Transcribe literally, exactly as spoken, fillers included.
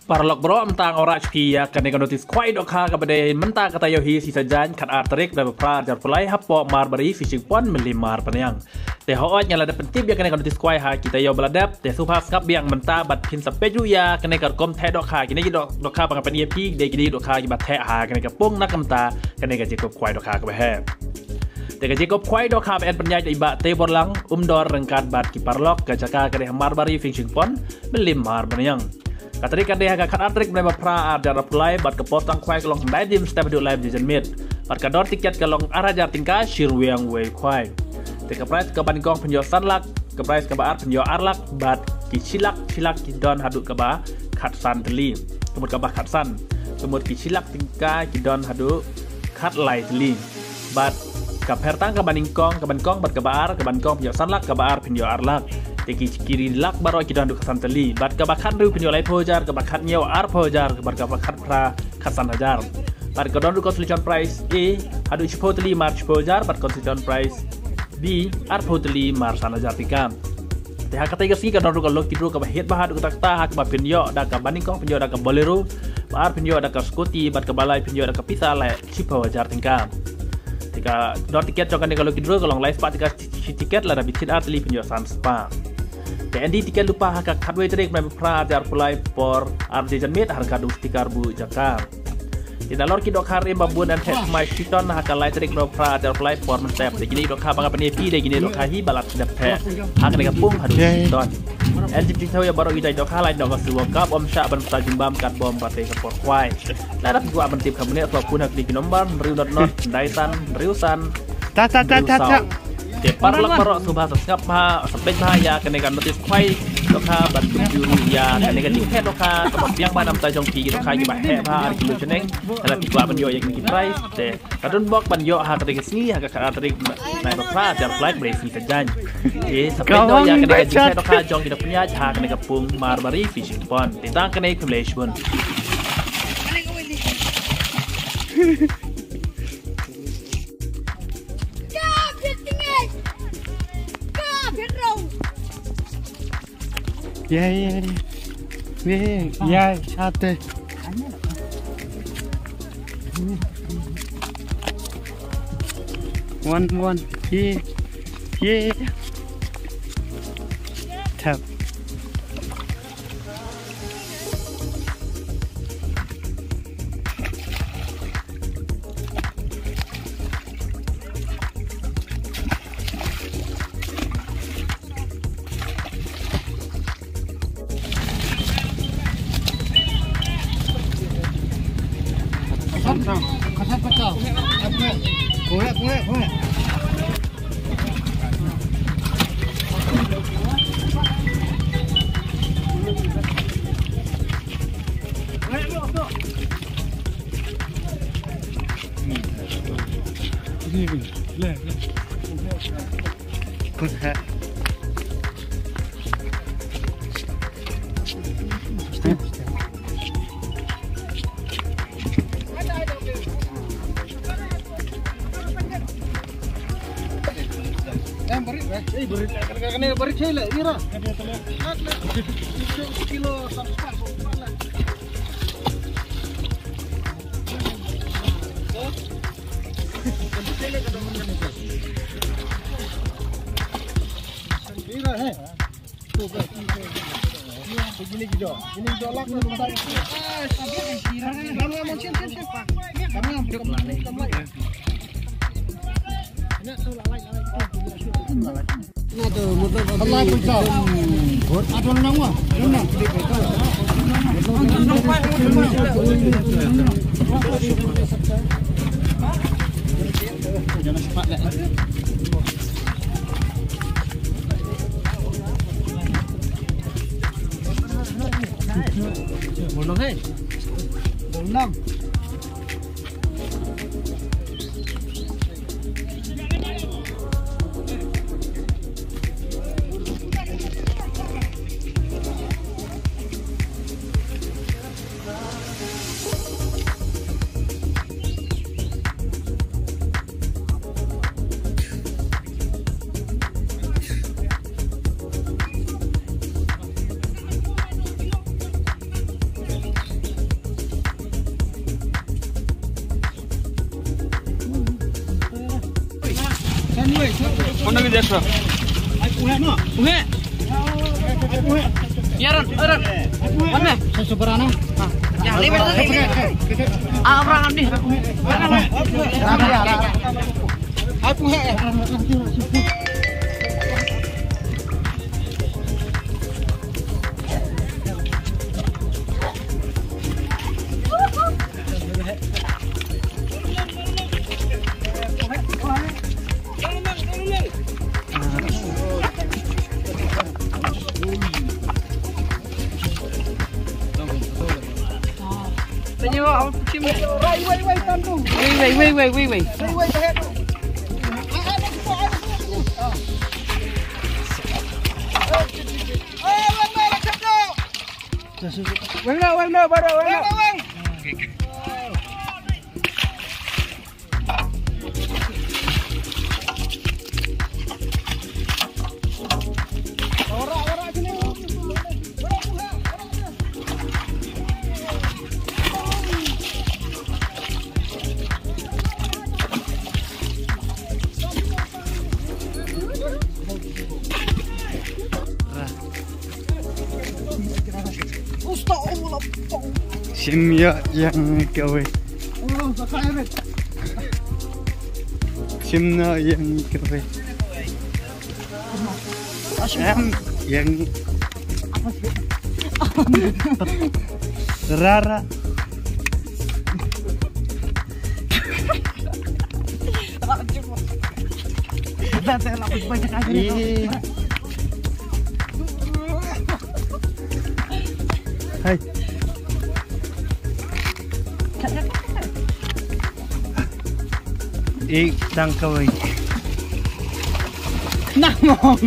Paralok baroh, mynta nga wanrah sha phi ïa kane ka notis khwai dohkha kaba dei mynta ka taïew hi, sngi Saitjaiñ, khatar tarik bnai ba phra, arhajar arphew lai, hapoh Marbari Fishing Pond, Mylliem Marbaniang. Te hooid, nga la dep pyntip ïa kane ka notis khwai ha ki taïew ba la dep, te sngewbha sngap biang mynta bad phin sa peit ruh ïa kane ka rukom theh dohkha. Kine ki doh-, dohkha ba nga pyni ïa phi dei kine ki dohkha kiba theh ha kane ka pung na ka bynta kane ka jingkup khwai dohkha kaba heh. Te ka jingkup khwai dohkha ba yn pynïaid da i Bah Teiborlang Umdor ryngkat bad ki paralok. Ka jaka ka dei ha Marbari Fishing Pond, Mylliem Marbaniang. Ka tarik ka dei ha ka khatar tarik bnai ba phra, arhajar arphew lai, bad ka por tang khwai ka long khyndai dim step haduh lai baje janmiet. Bad ka dor tiket ka long arhajar tyngka shi ryngwiang wei khwai. Te ka prize kaba nyngkong phin ïoh san lak, ka prize kaba ar phin ïoh ar lak, bad ki shi lak, shi lak ki don haduh kaba khatsan tylli. Ka mut kaba khatsan. Ka mut ki shi lak tyngka ki don haduh khatlai tylli. Bad ka pher tang kaba nyngkong, kaba nyngkong bad kaba ar, kaba nyngkong phin ïoh san lak, kaba ar phin ïoh ar lak. Te ki, ki ri lak baroh ki don haduh khatsan tylli. Bad kaba khathynriew phin ïoh laiphew hajar, kaba khathynñiew arphew hajar, bad kaba khatphra khatsan hajar. Bad ka don ruh consolation prize A haduh shiphew tylli mar shiphew hajar, bad consolation prize B arphew tylli mar san hajar tyngka. Te ha katei ka sngi ka don ruh ka lucky draw kaba heh bha haduh katta katta, ha kaba phin ïoh da kaba nyngkong phin ïoh da ka Bolero, ba ar phin ïoh da ka scooty, bad kaba lai phin ïoh da ka pisa leh shiphew hajar tyngka. Te ka dor tiket jong kane ka lucky draw ka long lai spah tyngka shi tiket, lada phi thied ar tylli phin ïoh san spah. Te yn die tiket lypa ha ka khatwei tarik bnai ba phra, arhajar arphew lai, por ar baje janmiet, ha ryngkat u sticker buh jaka. Te nalor ki dohkha rim ba bun yn theh thymmai shitom ha ka lai tarik bnai ba phra, arhajar arphew lai, por mynstep. Te kine ki dohkha ba nga pyni ïa phi dei kine ki dohkha hi ba la dep theh ha kane ka pung haduh shitom. Yn jingtip jingthaw ïa baroh ki jait dohkha, lait noh ka sngi World Cup, ym shah ban pynta jingbam katba ym pat dei ka por khwai. Lada phi kwah ban tip kham bniah, sngewbha phone ha kine ki nombar, hynriew not not, khyndai san, hynriew san, hynriew saw. Te paralok baroh, sngewbha sa sngap bha, sa peit bha ïa kane ka notis khwai dohkha bad kumjuh ruh ïa kane ka jingtheh dohkha kaba biang bha na bynta jong ki, ki dohkha kiba heh bha ar kilo shaneng. Lada phi kwah ban ïoh ïa kine ki prize, te ka don bok ban ïoh ha katei ka sngi, ha ka khatar tarik bnai ba phra, arhajar arphew lai, kaba dei sngi Saitjaiñ. Te sa peit noh ïa kane ka jingtheh dohkha jong ki nongpynïaid ha kane ka pung Marbari Fishing Pond. Te tang kane, khublei shibun. Ye, ye, ye. Ye, ye, ate. One, one. Ye, ye. Tap. Kau nak kerja apa? Bunga. Ya, Ran, eh, Ran. Mana? Seseberana. Ah, ya, lewat tu. Ah, orang ni. Mana, Ran? Aku, eh. Wei, wei, wei, wei, wei. Weng noh, weng noh, baroh, weng noh. Shim ïa ïa kawei. Shim na ïa kawei. Shim ïa. Rara. Ih. Hai. Ih, tang kawei. Nang mong.